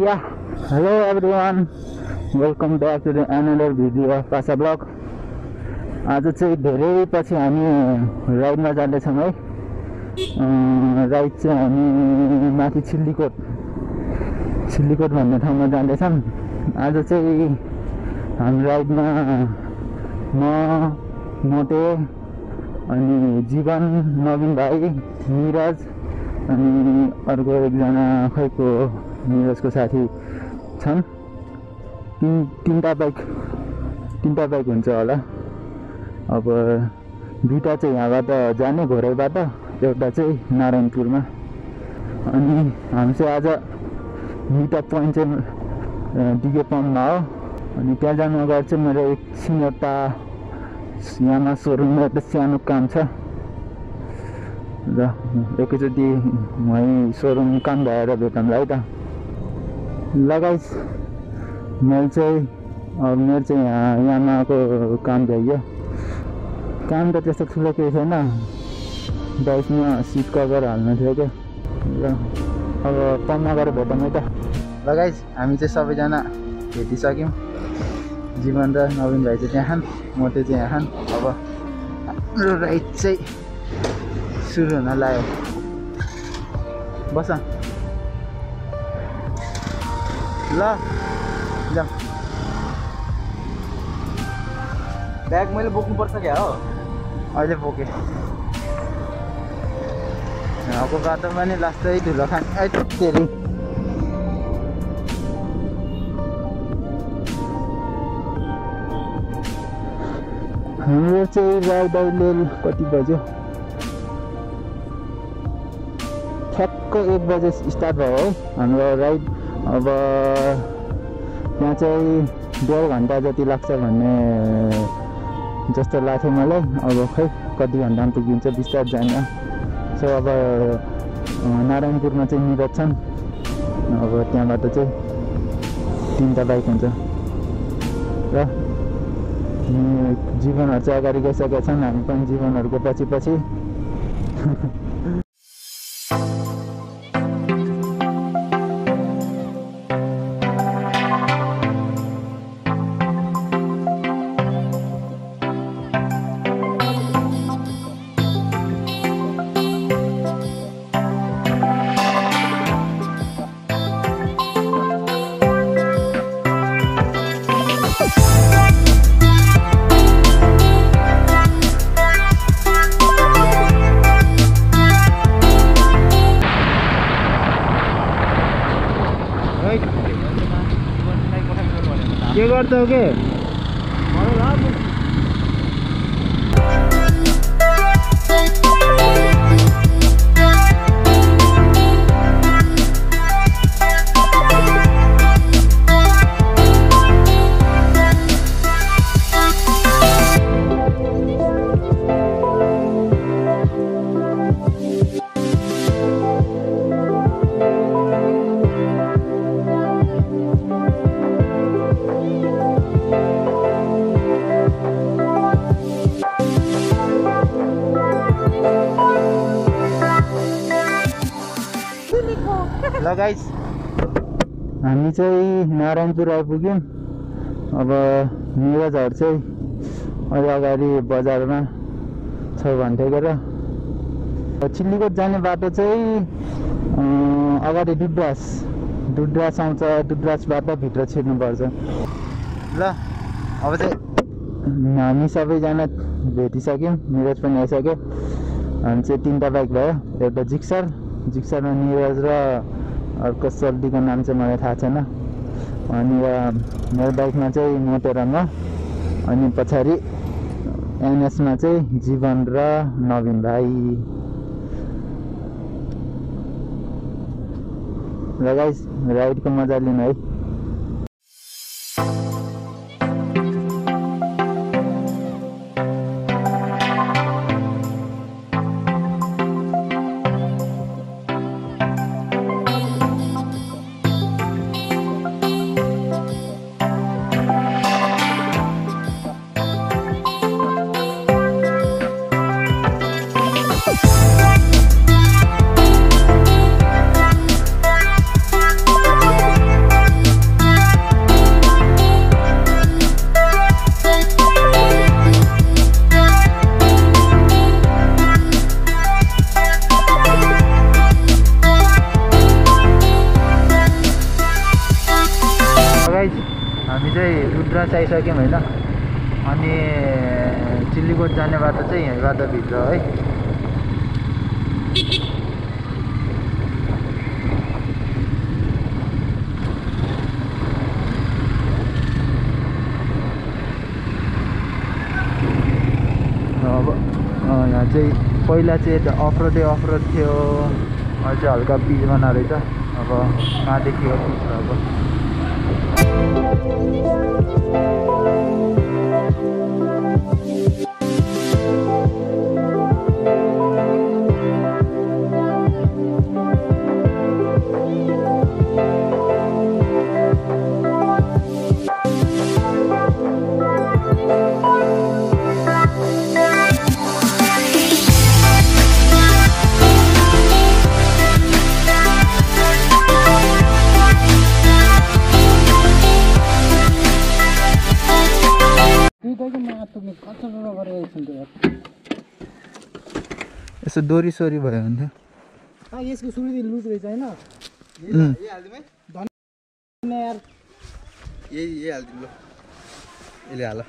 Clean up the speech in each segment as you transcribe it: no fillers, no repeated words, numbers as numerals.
Yeah, hello everyone. Welcome back to the another video of Pasa Vlog. आज चाहिँ धेरै पछि हामी राइडमा जाँदैछौँ है। राइड चाहिँ हामी माथि छिल्लीकोट भन्ने ठाउँमा जाँदैछौँ। आज चाहिँ हाम्रो राइडमा म मोटे अनि जीवन, नवीन भाइ, निरज अनि अर्को एकजना खैको निरजको साथी छन्। तीनटा बाइक हुन्छ होला। अब दुईटा चाहिँ यहाँबाट जाने घोराइबाट, एउटा चाहिँ नारायणपुरमा। अनि हामी चाहिँ आज मिटअप पोइन्ट चाहिँ डिके पम्पमा हो। अनि त्यहाँ जानु अगाडि चाहिँ मेरो एकछिन एउटा यामा सोरुममा एउटा सानो काम छ र एकैचोटि वहीँ सोरुम काम भएर भेटौँला है त। ल गाइस, मेरो चाहिँ यामाको काम भइयो। काम त त्यस्तो ठुलो केही छैन, बाइकमा सिट कभर हाल्नु थियो क्या। र अब पम्पमा गएर भेटौँ है त। ल गाइस, हामी चाहिँ सबैजना भेटिसक्यौँ। जीवन र नवीन भाइ चाहिँ त्यहाँ, मोटे चाहिँ यहाँ। अब हाम्रो राइड चाहिँ सुरु हुन लाग्यो। बस ल जाऊँ। ब्याग मैले बोक्नुपर्छ क्या हो? अहिले बोकेँ। यहाँको बाटो पनि लास्टै धुलो खान तेरि। हाम्रो चाहिँ राइड अहिले कति बज्यो? ठ्याक्क 1 बजे स्टार्ट भयो है हाम्रो राइड। अब त्यहाँ चाहिँ 1.5 घन्टा जति लाग्छ भन्ने जस्तो लाग्थ्यो मलाई। अब खै कति घन्टामा पुगिन्छ, बिस्तारै जाने। सो अब नारायणपुरमा चाहिँ निरज छन्। अब त्यहाँबाट चाहिँ 3टा बाइक हुन्छ र जीवनहरू चाहिँ अगाडि गइसकेका छन्। हामी पनि जीवनहरूको पछि के गर्छौ के? ल गाइस, हामी चाहिँ नारायणपुर आइपुग्यौँ। अब निरजहरू चाहिँ अहिले अगाडि बजारमा छ भन्थ्यो र छिल्लीकोट जाने बाटो चाहिँ अगाडि डुड्रास आउँछ। डुड्रासबाट भित्र छिर्नुपर्छ। ल अब चाहिँ हामी सबैजना भेटिसक्यौँ। निरज पनि आइसक्यो। हामी चाहिँ 3टा बाइक भयो। एउटा जिक्सरमा निरज र अर्को सोल्टीको नाम चाहिँ मलाई थाहा छैन। अनि मेरो बाइकमा चाहिँ मोटे र म, अनि पछाडि एनएसमा चाहिँ जीवन र नवीन भाइ। ल गाइस, राइडको मजा लिनु है। हामी चाहिँ रुद्राक्ष आइसक्यौँ होइन। अनि चिल्लीकोट जाने बाटो चाहिँ यहीँबाट भित्र है। अब यहाँ चाहिँ पहिला चाहिँ यता अफरोडै अफरोड थियो, अहिले चाहिँ हल्का पिच बना रहेछ। अब कहाँदेखि हो पिच अब यसो दोरी सोरी भयो भने थियो। यसको सुरुदेखि लुज रहेछ होइन। यही हालिदिनु ल, यसले हाल है।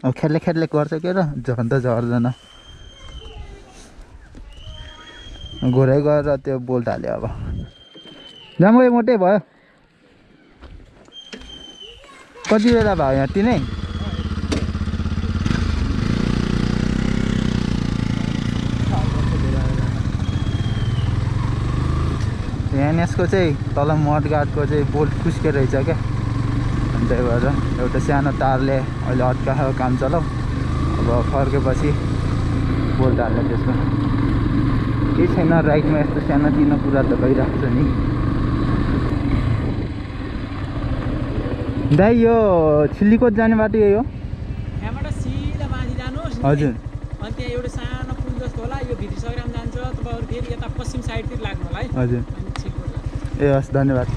अब खेल्ने खेल्ने गर्छ के र, झन् त झर्दैन। घोरै गएर त्यो बोल्ट हाल्यो। अब जाम गयो, मोटै भयो। कति बेला भयो यहाँ तिनै? एनएसको चाहिँ तल मडगाडको चाहिँ बोल्ट खुस्के रहेछ क्या। अनि त्यही भएर एउटा सानो तारले अहिले अड्काएको काम चलाऊ। अब फर्केपछि बोल्ट हाल्ने त्यसमा केही छैन। राइटमा यस्तो सानोतिनो कुरा त भइरहेको छ नि। दाइ यो चिल्लीकोट जाने बाटो यही हो? यहाँबाट सिधा माथि जानुहोस्। हजुर। अनि त्यहाँ एउटा सानो पुल जस्तो होला, यो भित्री सग्राम जान्छ। तपाईँहरू फेरि यता पश्चिम साइडतिर लाग्नु होला है। हजुर। अनि चिल्लीकोट जान्छ। ए हस्, धन्यवाद।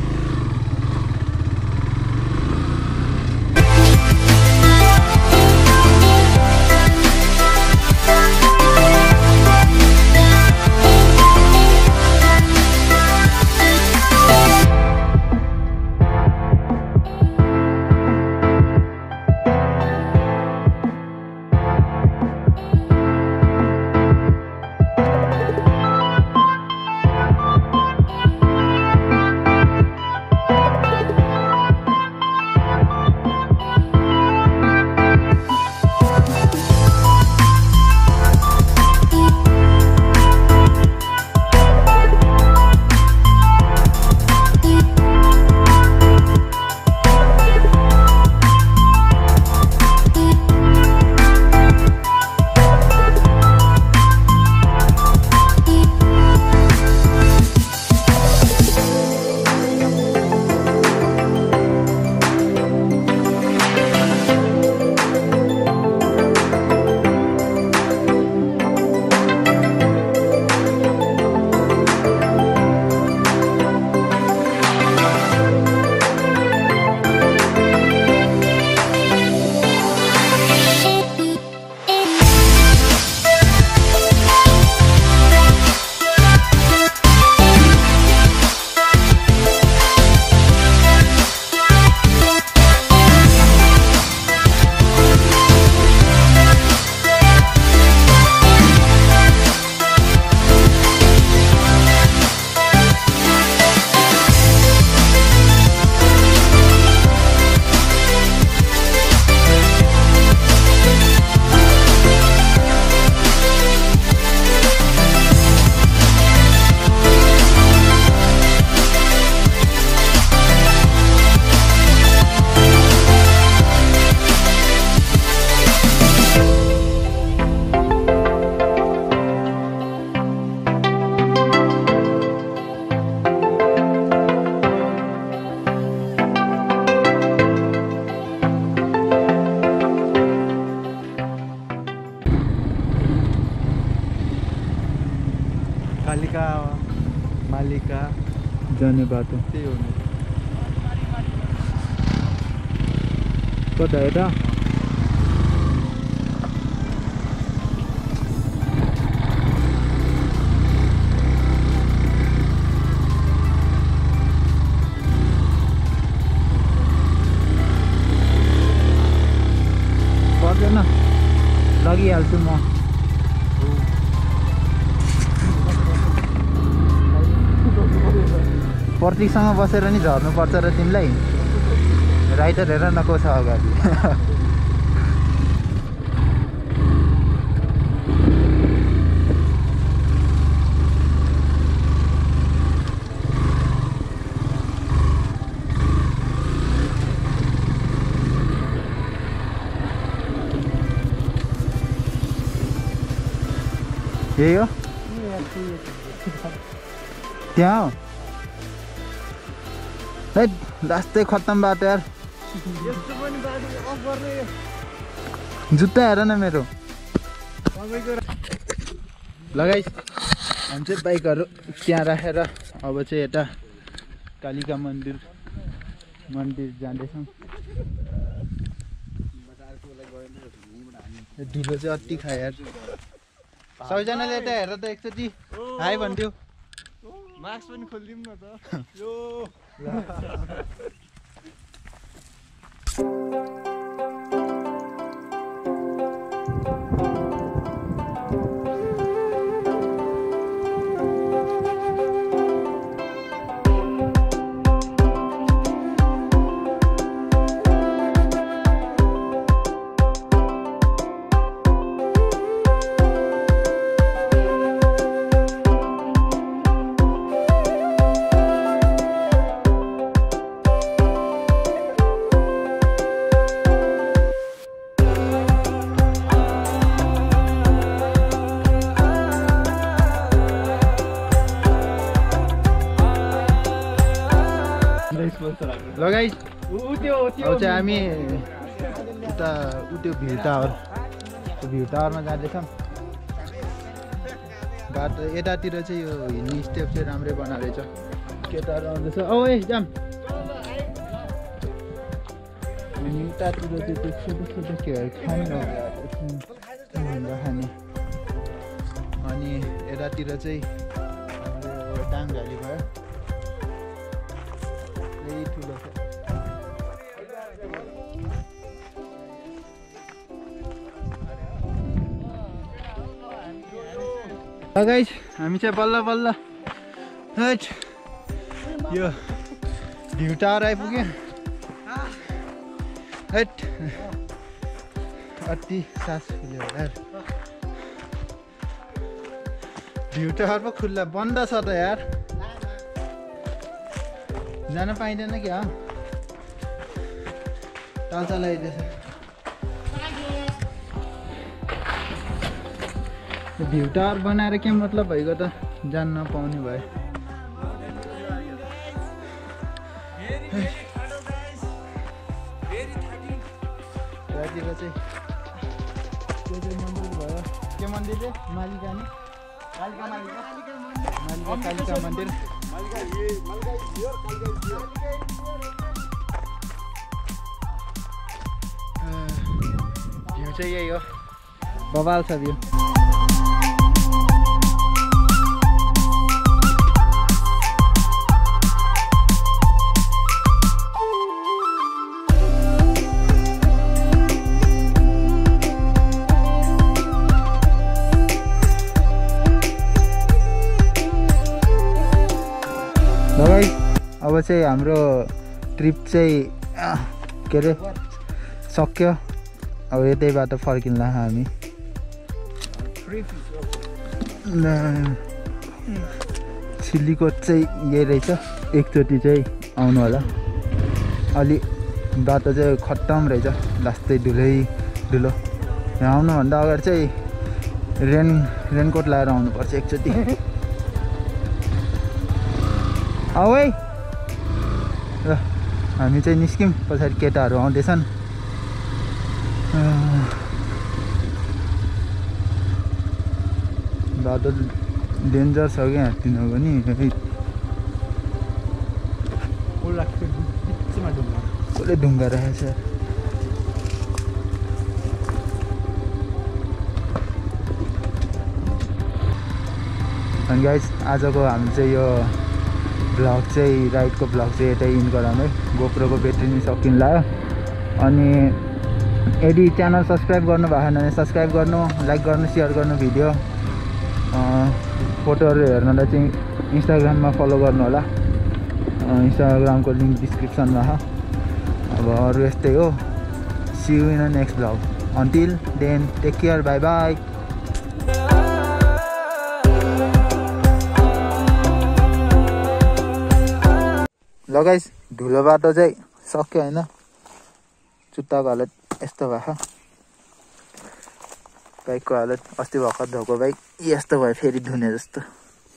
मालिका जाने बाटो त्यही हो नि। कता यता? झर्छु म। प्रतीकसँग बसेर नि झर्नुपर्छ र तिमीलाई। राइटर हेर न को छ अगाडि। यही हो त्यहाँ हो। रास्तै खत्तम बाटो यार। जुत्ता हेर न मेरो। लगाइ हामी चाहिँ बाइकहरू त्यहाँ राखेर अब चाहिँ यता कालिका मन्दिर जाँदैछौँ। ढिलो चाहिँ अति खायो यार। सबैजनाले यता हेर त एकचोटि हाई भन्थ्यो। मास्क पनि खोलिदिउँ न त। लगाइ अब चाहिँ हामी उता त्यो भ्यू टावरमा जाँदैछौँ। बाटो यतातिर चाहिँ यो हिँड्ने स्टेप चाहिँ राम्रै बनाएको रहेछ। केटाहरू आउँदैछ। औ ए जाम। अनि उतातिर चाहिँ त्यो छोटो केहरू खाने खाने। अनि यतातिर चाहिँ हाम्रो डाङघाली भयो। ठुलो छ। गाइस हामी चाहिँ बल्ल बल्ल यो भ्यू टावर आइपुग्यो। अति सास फुल्यो यार। भ्यू टावर पो खुल्ला बन्द छ त यार। जान पाइँदैन क्या। टाल्चा लगाइदिएछ। भ्यू टावर बनाएर के मतलब भइगयो त जान नपाउने भयो। यतातिर चाहिँ त्यो चाहिँ मन्दिर भयो। के मन्दिर चाहिँ कालिका मन्दिर। भ्यू चाहिँ यही हो। बवाल छ भ्यू। अब चाहिँ हाम्रो ट्रिप चाहिँ के अरे सक्यो। अब यतै बाटो फर्किँला हामी। सिल्लीकोट चाहिँ यही रहेछ। एकचोटि चाहिँ आउनु होला। अलि बाटो चाहिँ खत्तम रहेछ। लास्टै धुलो। यहाँ आउनुभन्दा अगाडि चाहिँ रेनकोट लगाएर आउनुपर्छ एकचोटि। आऊ है। ल हामी चाहिँ निस्क्यौँ। पछाडि केटाहरू आउँदैछन्। बाटो डेन्जर छ क्या किनभने कसले ढुङ्गा राखेको छ। अनि गाइस आजको हामी चाहिँ यो भ्लग चाहिँ राइडको भ्लग चाहिँ यतै इन गराउँ है। गोप्रोको ब्याट्री नि सकिन लाग्यो। अनि यदि च्यानल सब्सक्राइब गर्नु भएको छैन भने सब्सक्राइब गर्नु, लाइक गर्नु, सेयर गर्नु भिडियो। फोटोहरू हेर्नलाई चाहिँ इन्स्टाग्राममा फलो गर्नु होला। इन्स्टाग्रामको लिङ्क डिस्क्रिप्सनमा छ। अब अरू यस्तै हो। See you in the next vlog. Until then take care, bye bye. ल गाइस, धुलो बाटो चाहिँ सक्यो होइन। जुत्ताको हालत यस्तो भएको छ। बाइकको हालत अस्ति भर्खर धोएको बाइक यस्तो भयो, फेरि धुने जस्तो।